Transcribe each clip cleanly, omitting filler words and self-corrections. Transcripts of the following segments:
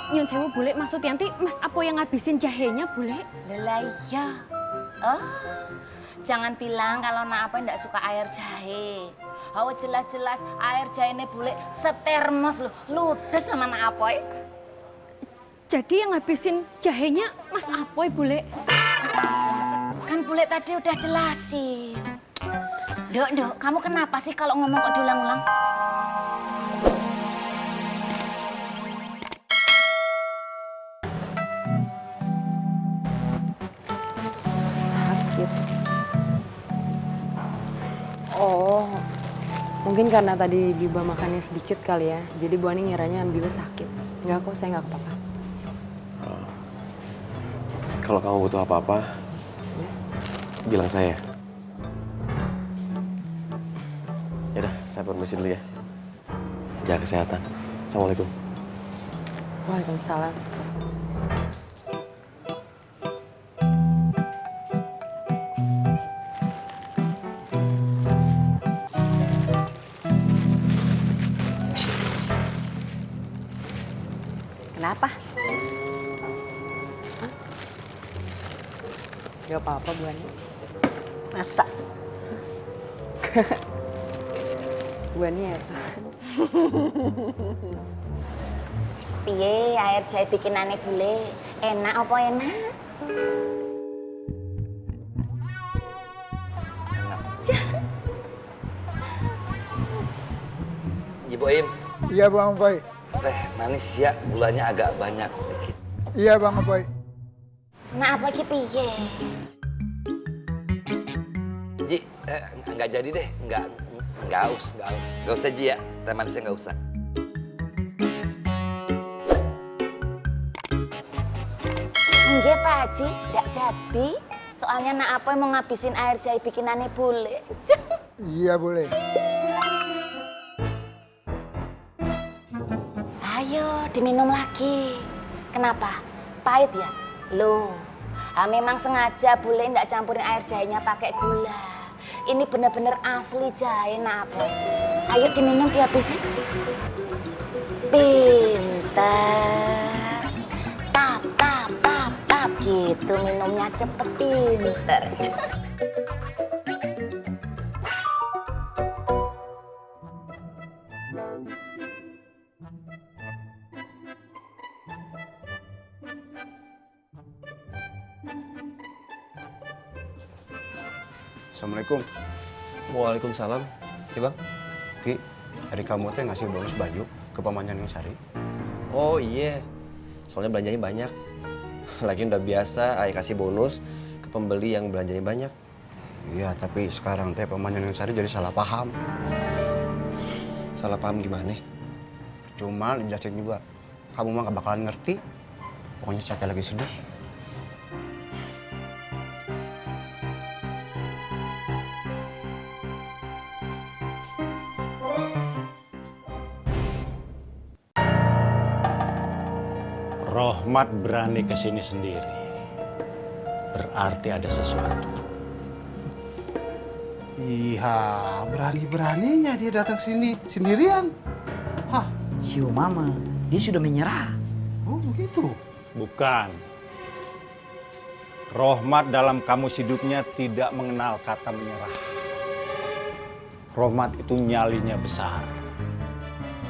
nyun sewu bule, maksud Yanti Mas Apoy yang ngabisin jahenya bule? Lah iya. Oh, jangan bilang kalau Nak Apoy ndak suka air jahe. Oh jelas-jelas air jahenya bule setermos loh, ludes sama Nak Apoy. Jadi yang ngabisin jahenya Mas Apoy bule? Kan bule tadi udah jelasin. Dok, kamu kenapa sih kalau ngomong kok diulang-ulang? Sakit. Oh, mungkin karena tadi Biba makannya sedikit kali ya. Jadi Bu Ani ngiranya Biba sakit. Enggak kok, saya nggak apa-apa. Kalau kamu butuh apa-apa, bilang saya. Yaudah, saya permisi dulu ya. Jaga kesehatan. Assalamualaikum. Waalaikumsalam. Kenapa? Gak apa-apa Bu Ani. Masa? Bu Ani ya. Piye air jahe bikinane bule? Enak apa enak? Ibu Im, Iya Bang Apoy. teh manis ya, gulanya agak banyak dikit. Iya Bang Apoy. Nak apa iki piye? Ji, nggak jadi deh, nggak usah Ji ya, teh manisnya nggak usah. Nggih Pak Haji, ndak jadi. Soalnya Nak Apoy mau ngabisin air jahe bikinane bule. Iya boleh. Ayo diminum lagi. Kenapa? Pahit ya? Loh, memang sengaja bule ndak campurin air jahenya pakai gula. Ini bener-bener asli jahe Nak Apoy. Ayo diminum dihabisin. Pinter. Tap gitu minumnya cepet pinter. Assalamualaikum. Waalaikumsalam. Ya Bang? Ki, hari kamu teh ngasih bonus baju ke Pamanjan yang Sari. Oh iya. Soalnya belanjanya banyak. Lagi udah biasa ayah kasih bonus ke pembeli yang belanjanya banyak. Iya, tapi sekarang teh Pamanjan yang Sari jadi salah paham. Salah paham gimana? Cuma dijelasin juga. Kamu mah gak bakalan ngerti. Pokoknya saya lagi sedih. Rohmat berani ke sini sendiri. Berarti ada sesuatu. Iya, berani-beraninya dia datang sini sendirian. Hah? Siu Mama, dia sudah menyerah. Oh begitu? Bukan. Rohmat dalam kamus hidupnya tidak mengenal kata menyerah. Rohmat itu nyalinya besar.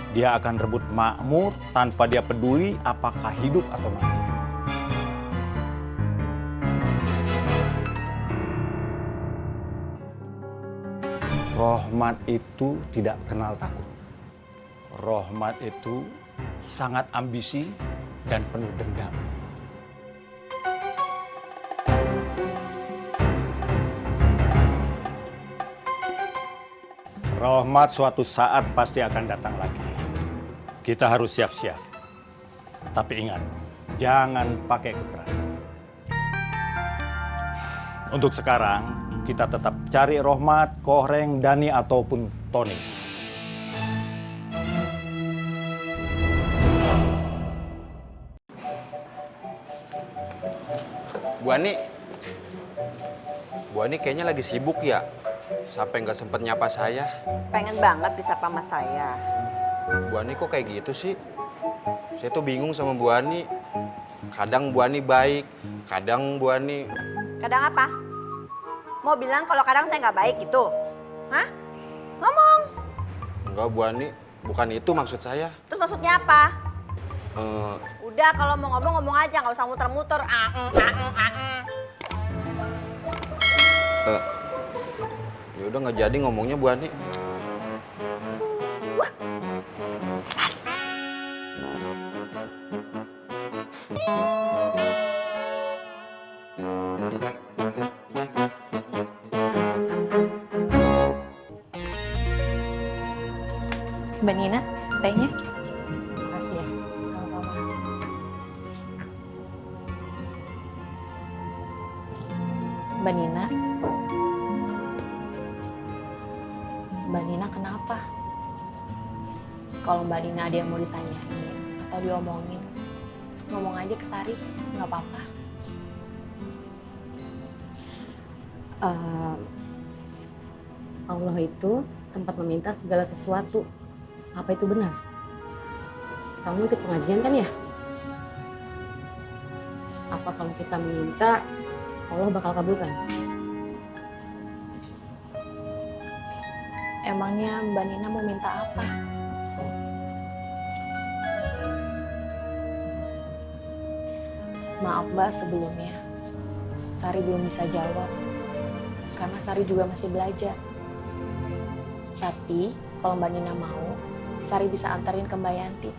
Dia akan rebut makmur tanpa dia peduli apakah hidup atau mati. Rohmat itu tidak kenal takut. Rohmat itu sangat ambisi dan penuh dendam. Rohmat suatu saat pasti akan datang lagi. Kita harus siap-siap. Tapi ingat, jangan pakai kekerasan. Untuk sekarang, kita tetap cari Rohmat, Kohreng, Dani, ataupun Tony. Bu Ani kayaknya lagi sibuk ya, sampai nggak sempet nyapa saya. Pengen banget disapa sama saya. Bu Ani kok kayak gitu sih? Saya tuh bingung sama Bu Ani. Kadang Bu Ani baik, kadang Bu Ani... Kadang apa? Mau bilang kalau kadang saya nggak baik gitu? Hah? Ngomong. Enggak Bu Ani, bukan itu maksud saya. Terus maksudnya apa? Eh, Udah kalau mau ngomong aja, nggak usah muter-muter. ya udah nggak jadi ngomongnya Bu Ani. Mbak Nina, tehnya. Makasih ya. Sama-sama. Mbak Nina, Mbak Nina kenapa? Kalau Mbak Nina ada yang mau ditanyain atau diomongin, ngomong aja ke Sari, nggak apa-apa. Allah itu tempat meminta segala sesuatu. Apa itu benar? Kamu ikut pengajian kan ya? Apa kalau kita meminta, Allah bakal kabulkan? Emangnya Mbak Nina mau minta apa? Maaf Mbak sebelumnya, Sari belum bisa jawab. Karena Sari juga masih belajar. Tapi kalau Mbak Nina mau, Sari bisa antarin ke Mbak Yanti.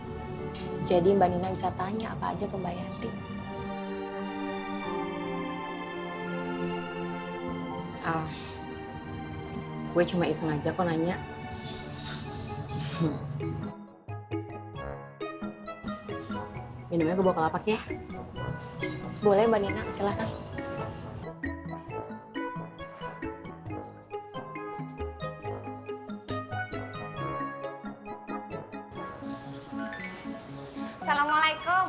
Jadi Mbak Nina bisa tanya apa aja ke Mbak Yanti. Gue cuma iseng aja kok nanya. Minumnya gue bawa kelapak ya. Boleh Mbak Nina, silakan. Assalamualaikum.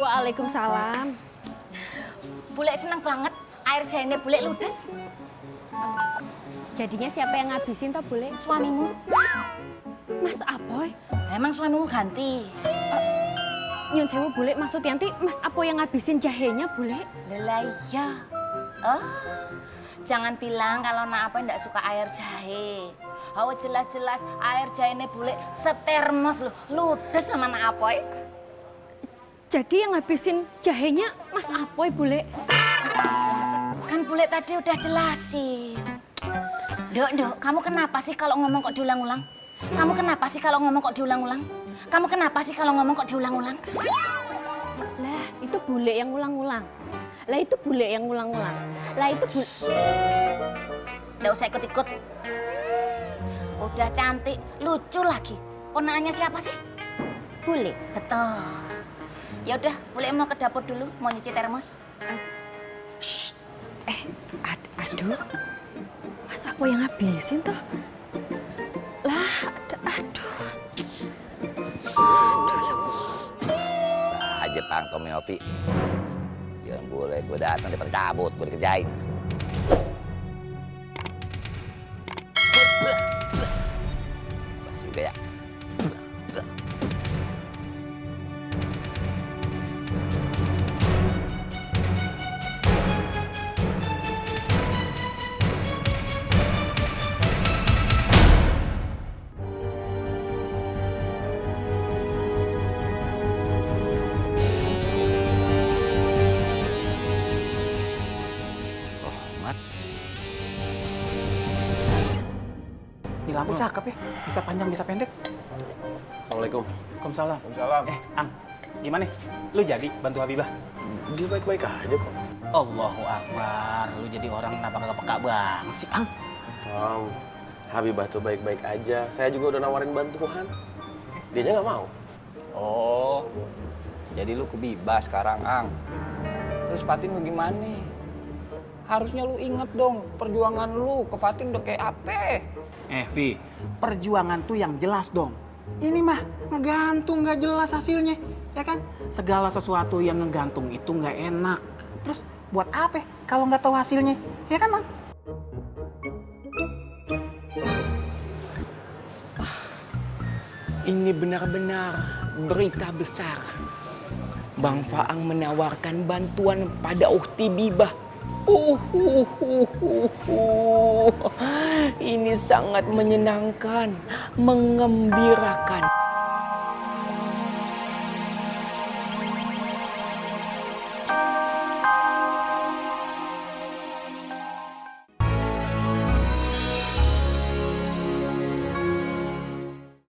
Waalaikumsalam. Bule seneng banget air jahenya bule ludes. Jadinya siapa yang ngabisin toh, Bule? Suamimu. Mas Apoy? Emang suamimu ganti? Nyun sewu Bule, maksud Yanti Mas Apoy yang ngabisin jahenya, Bule? Lah iya. Jangan bilang kalau Nak Apoy ndak suka air jahe. Oh jelas-jelas air jahenya bule setermos loh, ludes sama Nak Apoy. Jadi yang ngabisin jahenya Mas Apoy, Bule? Kan bule tadi udah jelasin. Dok, kamu kenapa sih kalau ngomong kok diulang-ulang? Kamu kenapa sih kalau ngomong kok diulang-ulang? Kamu kenapa sih kalau ngomong kok diulang-ulang? Lah, itu Bule yang ulang-ulang. Lah, itu Bule yang ulang-ulang. Lah, itu Bule... Nggak usah ikut-ikut. Udah cantik, lucu lagi. Ponakannya siapa sih? Bule. Betul. Ya udah, Bule mau ke dapur dulu, mau nyuci termos. Aduh. Mas Apoy yang ngabisin toh? Lah, aduh. Aja Pang Tommy Opi. Jangan boleh gue datang daripada cabut, gue dikerjain. Pas juga ya. Ini lampu cakep ya, bisa panjang bisa pendek. Assalamualaikum. Waalaikumsalam. Ang, gimana? Lu jadi bantu Habibah? Dia baik-baik aja kok. Allahu Akbar, lu jadi orang kenapa kagak peka banget sih, Ang? Habibah tuh baik-baik aja. Saya juga udah nawarin bantuan. Dianya nggak mau. Oh, jadi lu kebibah sekarang, Ang. Terus Fatin lu gimana? Harusnya lu inget dong, perjuangan lu ke Fatin udah kayak apa? Vi, perjuangan tuh yang jelas dong. Ini mah ngegantung nggak jelas hasilnya, ya kan? Segala sesuatu yang ngegantung itu nggak enak. Terus buat apa kalau nggak tahu hasilnya, ya kan, Mang? Ini benar-benar berita besar. Bang Faang menawarkan bantuan pada Ukti Bibah. Ini sangat menyenangkan, mengembirakan.